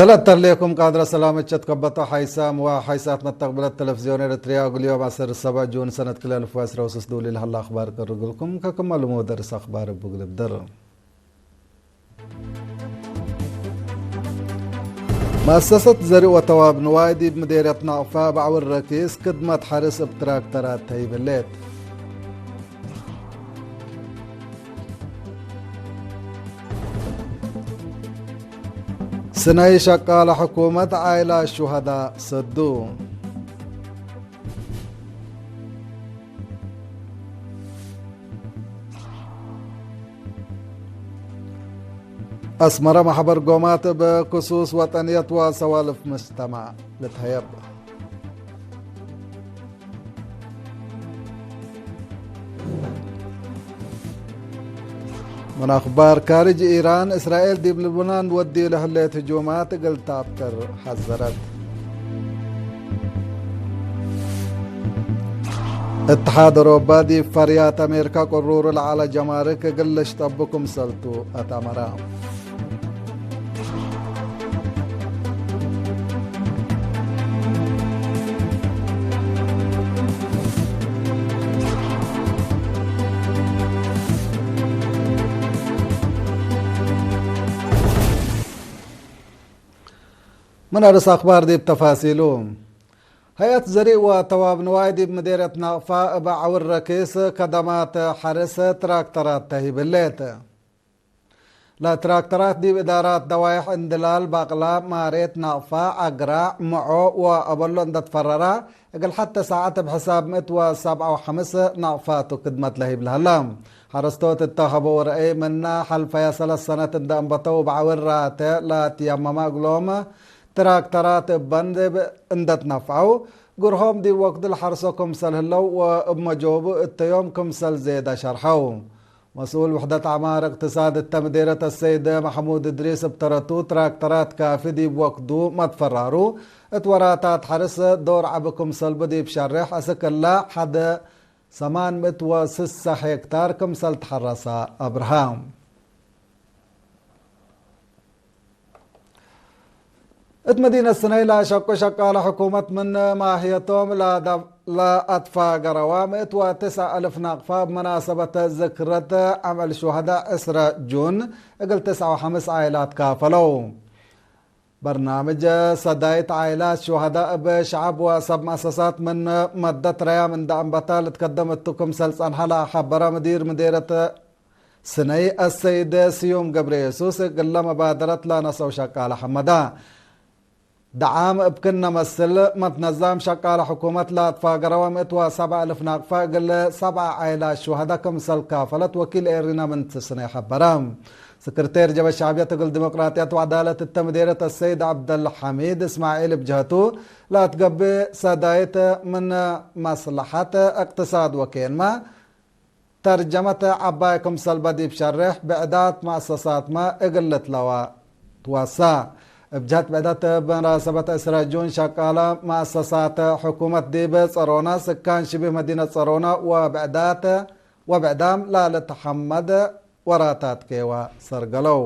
ሰላም ተርሌኩም ቃድረ ሰላመት ሸት ከበቶ ሓይሳም ወሓይሳት መተቕብለት ቴሌቪዝዮን ኤርትርያ። እግልዮም ዓሰርተ ሰብዓ ጁን ሰነት ክልተ ኣልፍ ወዕስራ ወሰለስተ ድውል ኢልሃላ ኣኽባር ቅርግልኩም ከክመልሙ ደርስ ኣኽባር ብግልብድር። መእሰሰት ዘርኢ ወተዋብ ንዋይ ዲብ ምዴርየት ናቕፋ ባዕውር ረኪስ ክድመት ሓርስ እብ ትራክተራት ተይብሌት። ስነይ ሸቃለ ሕኩመት ዓይላ ሹሃዳ ሰዱ። ኣስመራ ማሕበር ጎማት ብክሱስ ወጠንየት ወሰዋልፍ መጅተማዕ ልትሀየብ። ምን ኣኽባር ካርጅ ኢራን፣ እስራኤል ዲብ ልብናን ወዲ ለህሌት ህጁማት እግል ተኣብጥር ሓዘረት። እትሓድ ኦሮባ ዲብ ፈርያት ኣሜሪካ ቅሩሩ ለዓለ ጀማርክ እግል ልሽጠቡ ክምሰልቱ ኣትኣመራ። ምን ኣርእስ ኣኽባር ዲብ ተፋሲሉ። ሀይአት ዘሪእ ወተዋብ ንዋይ ዲብ ምዴርየት ናቕፋ እብ ዓውር ረኪስ ከደማት ሐርስ ትራክተራት ተሂብሌት። ለትራክተራት ዲብ እዳራት ደዋይሕ እንድላል ባቅላ፣ ማሬት፣ ናቕፋ፣ ዓግራ፣ ምዖ ወአበሎ እንደትፈረራ፣ እግል ሐተ ሰዓት እብ ሕሳብ ምእት ወሰብዓ ወሐምስ ናቕፋቱ ክድመት ለህይብ ለሀላ። ሐረስቶት እተ ሀበው ረአይ ምነ ሐልፈያ ሰለስ ሰነት እንደ እንበተው በዐውር ራተ ለትየመማ እግሎም ትራክተራት እበን እንደ ትነፍዐው፣ ግርሆም ዲብ ወክዱ ለሐርሶ ክምሰል ህለው ወእብ መጆቡ እተ ዮም ክምሰል ዜዳ ሸርሐው። መስኡል ውሕደት ዐማር እቅትሳድ እተ ምዴረት አሰይድ መሕሙድ እድሪስ እብ ተረቱ፣ ትራክተራት ካፊ ዲብ ወክዱ መትፈራሩ፣ እት ወራታት ሐርስ ዶር ዐቢ ክምሰልቡ ዲብ ሸሬሕ፣ አስክ እላ ሐደ ሰማን ምእት ወስሳ ሄክታር ክምሰል ተሐረሰ አብርሃ። እት መዲነት ስነይ ለአሸቁ ሸቃለ ሕኩመት ምን ማህየቶም ለአትፋገረዋ ምእት ወትስዐ አልፍ ናቅፋ እብ መናሰበት ዝክረት ዐምዕል ሹሀዳ ዕስረ ጁን እግል ትስዐ ወሐምስ ዓይላት ካፈለው። በርናምጅ ሰዳይት ዓይላት ሹሀዳ እብ ሸዐብ ወሰብ መአሰሳት ምን መደት ረያም እንደ አንበታ ልትከደም እቱ ክምሰል ጸንሐ ለአሐበረ ምዲር ምዴረት ስነይ አሰይድ ስዩም ገብረየሱስ፣ እግለ መባደረት ለነሰው ሸቃለ ሐመዳ። ደዓም እብ ክነ መስል መትነዛም ሸቃለ ሕኩመት ለአትፋገረወ ምእት ወሰብዓ እልፍ ናቅፋ እግል ሰብዓ ዓይላት ሹሀዳ ክምሰል ካፈለት ወኪል ኤሪና ምን ትስነይ ሐበረ። ስክርቴር ጀበ ሸዕብየት እግል ዲሞቅራጥየት ወዐዳለት እተ ምዴረት አሰይድ ዐብደልሐሚድ እስማዒል እብ ጀሀቱ፣ ለአትገብእ ሰዳይት ምን መስለሐት እቅትሳድ ወኬንመ፣ ተርጀመት ዐባይ ክምሰልበ ዲብ ሸሬሕ ብዕዳት መአሰሳትመ እግል ልትለዋ ትወሳ። እብ ጀህት ብዕዳት እብ መናሰበት ዕስረ ጁን ሸቃለ መአሰሳት ሕኩመት ዲብ ጸሮና፣ ስካን ሽቢህ መዲነት ጸሮና ወብዕዳት ወብዕዳም ለልትሐመድ ወራታት ኬዋ ሰርገለው።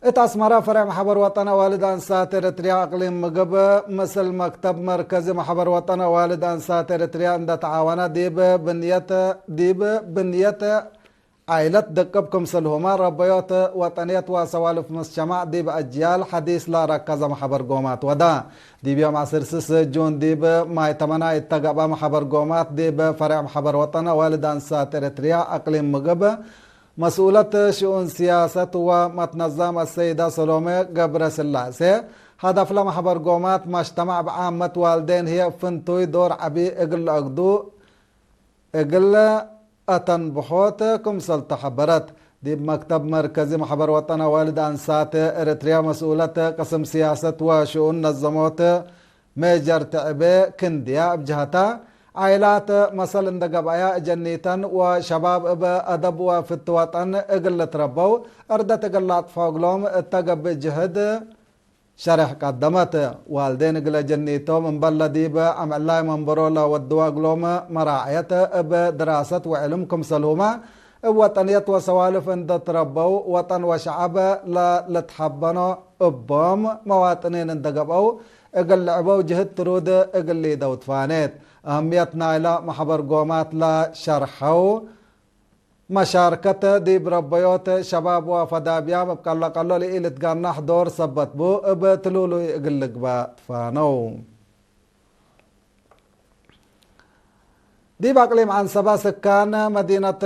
እት አስመራ ፈርዕ ማሕበር ወጠን አዋልድ አንሳት ኤረትርያ አቅሊም ምግብ ምስል መክተብ መርከዚ ማሕበር ወጠን አዋልድ አንሳት ኤረትርያ እንደ ተዓወና ዲብ ብንየት ዲብ ብንየት ዓይለት ደቅብ ክምስልሁመ ረበዮት ወጠንየት ወሰዋልፍ ምስሸማዕ ዲብ አጅያል ሐዲስ ለረከዘ ማሕበር ጎማት ወዳ። ዲብ ዮም ዐስር ስስ ጁን ዲብ ማይ ተመና ይተገብአ ማሕበር ጎማት ዲብ ፈርዕ ማሕበር ወጠን አዋልድ አንሳት ኤረትርያ አቅሊም ምግብ መስኡለት ሽኡን ስያሰት ወመትነዛም አሰይዳ ሰሎሜ ገብረስላሴ፣ ሀደፍለ ማሕበር ጎማት መጅተማዕ ብዓመት ዋልዴን ህዬ ፍንቱይ ዶር ዐቢ እግል ለአግዱ እግል አተንብሖት ክምሰልቱ ሐበረት። ዲብ መክተብ መርከዚ ማሕበር ወጠን አዋልድ አንሳት ኤረትርያ መስኡለት ቅስም ስያሰት ወሽኡን ነዘሞት ሜጀር ትዕቤ ክንድያ እብ ጀሀታ፣ ዓይላት መሰል እንደ ገብአያ እጀኒተን ወሸባብ እብ አደብ ወፍቲ ወጠን እግል ልትረበው ዕርደት እግል ለአጥፍዖ እግሎም እተ ገብእ ጅህድ ሸሬሕ ቀደመት። ዋልዴን እግለ ጀኒቶም እምበል ለዲብ አምዕላይ መንበሮ ለወድዋ እግሎም መራዕየት እብ ድራሰት ወዕልም ክምሰልሁመ እብ ወጠንየት ወሰዋልፍ እንደ ትረበው፣ ወጠን ወሸዐብ ለልትሐበኖ እቦም መዋጥኔን እንደ ገብአው፣ እግል ልዕበው ጅህድ ትሩድ እግል ሊደው ትፋኔት። አህምየት ናይላ መሕበር ጎማት ለሸርሐው፣ መሻርከት ዲብ ረበዮት ሸባብ ወፈዳብያም እብ ቀሎ ቀሎ ለኢልትጋናሕ ዶር ሰበት ቡ፣ እብ ትሉሉይ እግል ልግበእ ትፋነው። ዲብ አቅሊም ዐንሰበ፣ ስካን መዲነት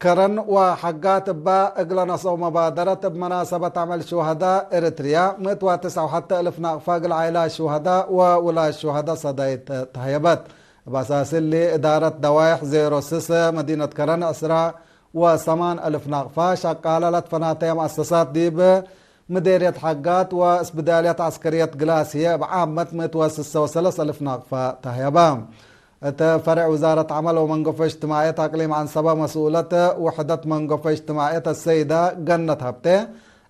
ከረን ወሐጋት እባ እግለ ነስአው መባደረት፣ እብ መናሰበት ዐመል ሹሀዳ ኤረትርያ፣ ምእት ወትስዕ ወሐተ እልፍ ናቅፋ እግል ዓኢላት ሹሀዳ ወውላድ ሹሀዳ ሰዳይት ተህየበት። እብ አሳሲ እሊ፣ እዳረት ደዋይሕ ዜሮ ስስ መዲነት ከረን ዕስራ ወሰማን እልፍ ናቅፋ ሸቃለ ለትፈናተየ መአሰሳት ዲብ ምዴርየት ሐጋት ወእስብዳልየት ዐስከርየት ግላስ ህዬ እብ ዓመት ምእት ወስሰ ወሰለስ እልፍ ናቅፋ ተህየበ። እት ፈሬዕ ውዛረት ዐመል ወመንገፎ እጅትማዕየት አቅሊም ዐንሰበ መስኡለት ውሕደት መንገፎ እጅትማዕየት አሰይደ ገነት ሀብቴ፣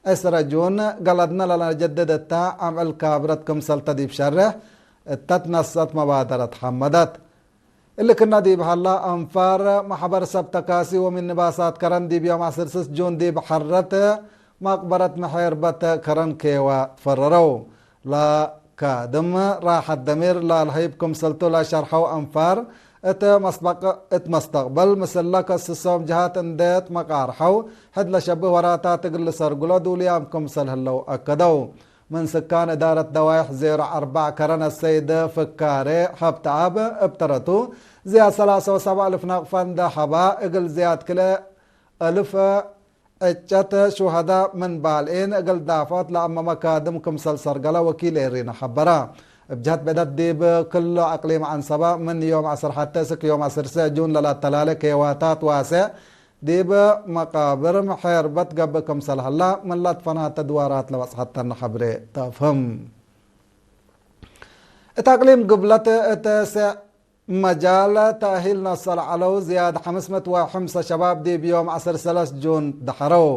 ዕስረ ጁን ገለድነ ለነጀድድ እተ አምዕል ካብረት ክምሰልተ ዲብ ሸርሕ እተ ትነሰአት መባደረት ሐመደት። እሊ ክነ ዲብ ሀላ፣ አንፋር መሕበር ሰብ ተካሲ ወሚኒባሳት ከረን ዲብ ዮም ዐስር ስስ ጁን ዲብ ሐረት መቅበረት መሔርበት ከረን ኬወ ትፈረረው። ለካድም ራሐት ደሚር ለልሀይብ ክምሰልቱ ለሸርሐው አንፋር፣ እት መስበቅ-፣ እት መስተቅበል ምስለ ከስሶም ጀሃት እንዴ ትመቃርሐው፣ ሕድ ለሸብህ ወራታት እግል ልሰርግሎ ዱልያም ክምሰል ህለው አከደው። ምን ስካን እዳረት ደዋይሕ ዜሮ አርበዕ ከረን አሰይድ ፍካሬ ሀብተአብ እብ ተረቱ፣ ዝያድ ሰላሰ ወሰብዓ እልፍ ናቅፋ እንደ ሀባ፣ እግል ዝያድ ክልኤ እልፍ ዕጨት ሹሀዳ ምን ባልዒን እግል ዳፍዖት ለአመ መካድም ክምሰል ሰርገለ ወኪል ኤሪና ሐበረ። እብ ጀህት ብዕደት ዲብ ክሉ አቅሊም ዐንሰበ ምን ዮም ዐስር ሐተ እስክ ዮም ዐስር ስዕ ጁን ለለአተላሌ ኬዋታት ዋሴዕ ዲብ መቃብር ምሔርበት ገብእ ክምሰል ሀላ፣ ምን ለትፈናተ ድዋራት ለበጽሐተነ ሐብሬ ተአፍህም። እት አቅሊም ግብለት እት ስዕ መጃል ተእሂል ነሰል ዐለው ዝያድ ሐምስ ምእት ወሐምሰ ሸባብ ዲብ ዮም ዐስር ሰለስ ጁን ደሐረው።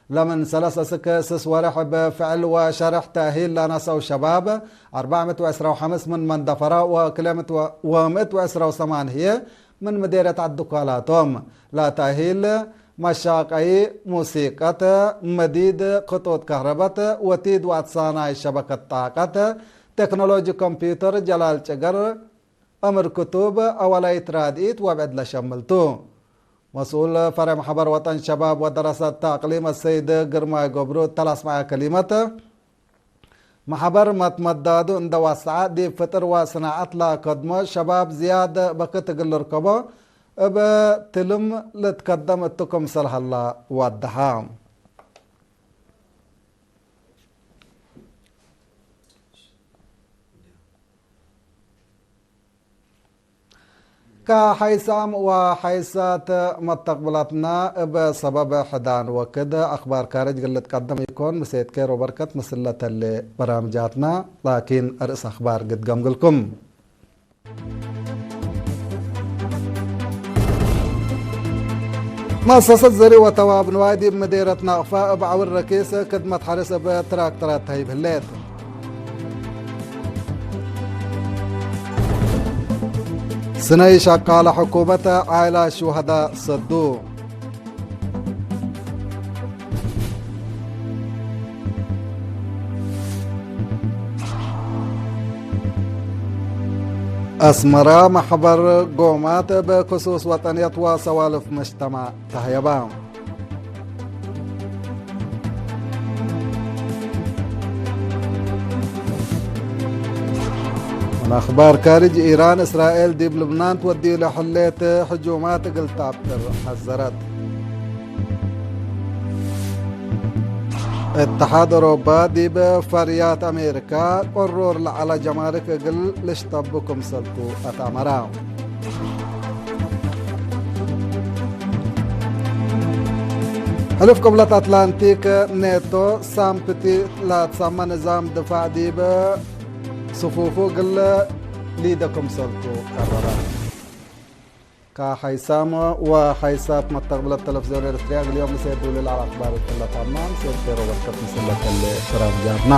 ለምን ሰለስ እስክ ስስ ወርሕ እብ ፍዕል ወሸርሕ ተእሂል ለነሰው ሸባብ፣ አርበዕ ምእት ወዕስራ ወሐምስ ምን መንደፈራ ወክልኤ ምእት ወ-፣ ወምእት ወዕስራ ወሰማን ህዬ ምን ምዴርየት ዐዲ ኳላቶም። ለተእሂል መሻቀይ ሙሲቀት፣ መዲድ ክጡጥ ከህረበት፣ ወቲድ ወአትሳናይ ሸበከት ጣቀት፣ ቴክኖሎጂ ኮምፒውተር፣ ጀላል ጭገር፣ እምር ክቱብ፣ አወላይት ራድኢት ወብዕድ ለሸምልቱ። መስኡል ፈሬዕ መሕበር ወጠን ሸባብ ወደረሰት አቅሊም አሰይድ ግርማይ ገብሩ እተ ለአስመዐ ከሊመት፣ መሕበር መትመዳዱ እንደ ወሰዐ፣ ዲብ ፍጥር ወስናዐት ለከድሞ ሸባብ ዝያድ በክት እግል ልርከቦ፣ እብ ትልም ልትከደም እቱ ክምሰል ሀላ ወደሐ። ከሐይሳም ወሐይሳት መተቅብላትና፣ እብ ሰበብ ሕዳን ወክድ አክባር ካርጅ እግል ልትቀደም ኢኮን፣ ምሴት ኬር ወበርከት ምስለ ተሌ በራምጃትና፣ ላኪን ርእስ አክባር ግድ ገምግልኩም። መአሰሰት ዘርኢ ወተዋብ ንዋይ ዲብ ምዴረት ናቅፋ እብ ዐውር ረኪስ ክድመት ሐርስ እብ ትራክተራት ተህይብ ህሌት። ስነይ ሸቃለ ሕኩመት ዓይላ ሹሀዳ ሰዱ። አስመራ፣ መሕበር ጎማት እብ ክሱስ ወጠንየት ወሰዋልፍ መጅተማዕ ተህየባ። ምን አኽባር ካርጅ፣ ኢራን፣ እስራኤል ዲብ ልብናን ትወድዩ ለህሌት ህጁማት እግል ተአብጥር ሐዘረት። እትሓድ ኦሮባ ዲብ ፈርያት አሜሪካ ቅሩር ለዐለ ጀማርክ እግል ልሽጠቡ ክምሰልቱ አትአመራ። ሕሉፍ ቅብለት አትላንቲክ ኔቶ ሳምፕቲ ላትሰመ ንዛም ድፋዕ ዲብ ስፉፉ እግል ሊደ ክምሰልቱ ቀረረ። ከሐይሳም ወሐይሳት መተቅብለት ተለፍዝዮን ኤርትርያ እግል ዮም ምሴ ዱልል ዐለ አኽባር እትለ ታማም ሴት ቴሮ በርከት ምስለ ተለ ብራም ጃርና።